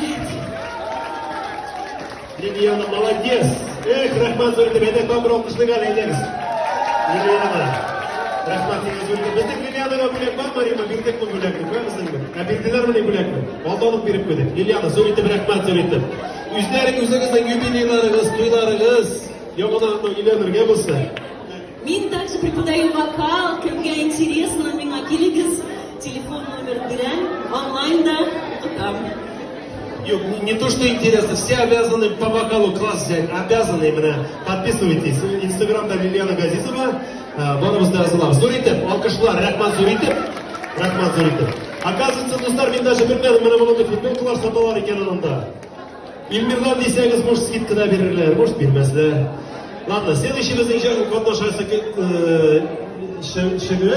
Рәхмәт. Лилиана, молодец! Эх, рәхмәт зур итеп, әйдә, тагын бер алкышлыйк әле, әйдәгез. Лилиана, рәхмәт сиңа зур итеп. Безнең Лилианага бүләк бармы, Рима? Бирдекме бүләкне? Күрәмесеңме? Ә бирделәрмени бүләкне? Алдан ук биреп куйдык. Лилиана, зур итеп рәхмәт зур итеп. Үзләрең үзегезнең юбилейларыгыз, туйларыгыз, яңадан өйләнергә булса. Мин также преподаю вокал, кемгә интересно, миңа килегез, телефон номер бирәм, онлайн да укытам. Юк, не то, что интересно, все обязаны по вокалу класс взять, обязаны именно. Подписывайтесь. Инстаграмда Лилиана Газизова, барыбыз да язылабыз. Зур итеп, алкышлар, рәхмәт зур итеп. Рәхмәт зур итеп. Оказывается, дуслар, мин даже белмәдем, менә мондый футболкалар саталар икән анда. Илмирдан дисәгез, может, скидка да бирерләр, может, бирмәсләр. Ладно, следующий безнең җыр катнашасы шөгыле.